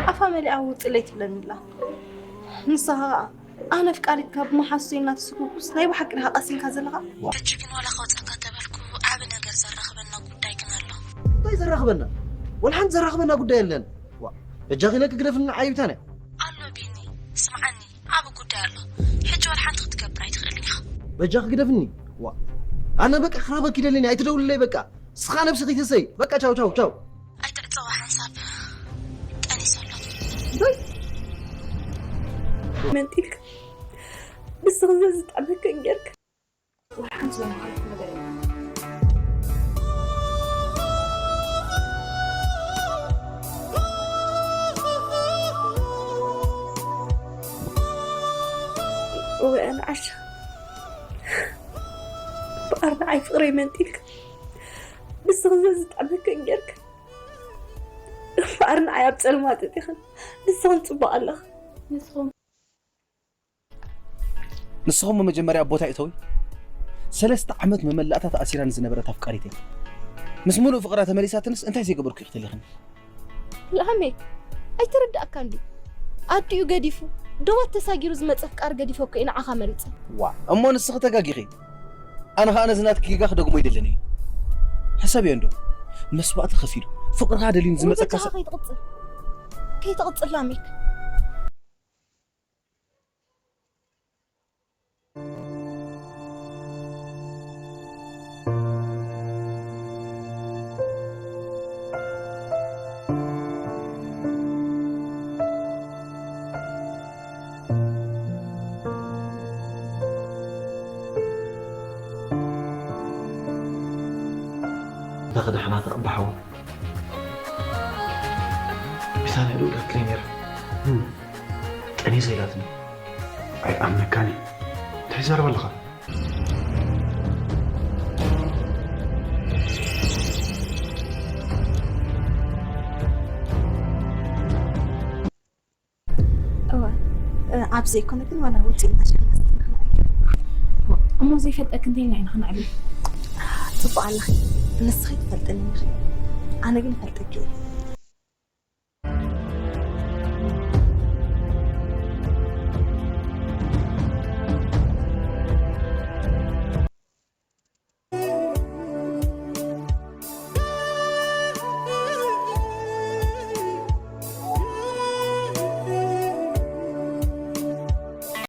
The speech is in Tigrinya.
ኣፋ መሊኣ ውፅእ ለይትብለኒ ኣላ። ንስኻ ኸዓ ኣነ ኣፍቃሪትካ ብምሓሱ እናተሰጎግኩስ ናይ ብሓቂ ዲኻ ቀሲንካ ዘለኻ? ሕጂ ግን ዋላ ከውፀካ ተበልኩ ዓቢ ነገር ዘራኽበና ጉዳይ ግን ኣሎ። እንታይ ዘራኽበና? ወላ ሓንቲ ዘራኽበና ጉዳይ የለን። ዋ፣ በጃኺ ኢለኪ ግደፍኒ፣ ንዓይ ብታንያ። ኣሎ ቢኒ፣ ስምዓኒ፣ ዓቢ ጉዳይ ኣሎ። ሕጂ ዋላ ሓንቲ ክትገብር ኣይትኽእልን ኢኻ። በጃኺ ግደፍኒ። ዋ፣ ኣነ በቃ ክረኽበኪ ይደሊ እየ፣ ኣይትደውልለይ በቃ። ስኻ ነብስኺ ትሰይ። በቃ ቻው፣ ቻው፣ ቻው። ኣይትዕጸዋ ሓንሳብ ጠኒሰ ኣሎ። እንታይ? መንጢልካ ንስኺ ዘዝጠዓመክን ጌርካ። ወላ ሓንቲ ዘማሃርኩ ነገር የለን። እወ፣ ኣነ ዓሻ። እምበኣር ንዓይ ፍቕረይ መንጢልካ ንስኺ ዘዝጠዓመክን ጌርካ። እምበኣር ንዓይ ኣብ ጸልማት ኣእቲኽን ንስኽን ጽቡቕ ኣለኻ። ንስኹም ንስኹም መጀመርያ ኣብ ቦታ እተዊ። ሰለስተ ዓመት መመላእታ ተኣሲራ ንዝነበረት ኣፍቃሪተይ ምስ ምሉእ ፍቕራ ተመሊሳትንስ እንታይ ዘይገበርኩ ክትልኽኒ? ላሜክ፣ ኣይተረዳእካን ድዩ? ኣዲኡ ገዲፉ፣ ደዋት ተሳጊሩ ዝመጸ ኣፍቃሪ ገዲፈ እኮ እየ ንዓኻ መሪጸ። ዋ፣ እሞ ንስኺ ተጋጊኺ። ኣነ ኸኣ ነዚ ናትኪ ጌጋ ክደግሞ ኣይደልን እየ። ሕሰብዮ እንዶ። መስዋእቲ ከፊሉ፣ ፍቕርኻ ደልዩ ንዝመጸካ ወገጃኻ ሰብ ከይትቕጽል። ከይትቕጽል ላሜክ። እታ ክድሕና ተቐባሓዎ። ቢታንያ ደውላትለይ ነይራ። እም። ጠኒሰ ኢላትኒ። ኣይኣምነካን እየ። እንታይ ትዛረብ ኣለኻ? እወ፣ እ፣ ኣብ ዘይኮነ ግን ዋላ ውፅእ እናሸና ስትንክና። እሞ ዘይፈልጠክ እንተይና ኢና ክንዕልል? ጽቡቕ ኣለኺ። ንስኺ ትፈልጥኒ ኢኺ። ኣነ ግን እፈልጠኪ እየ።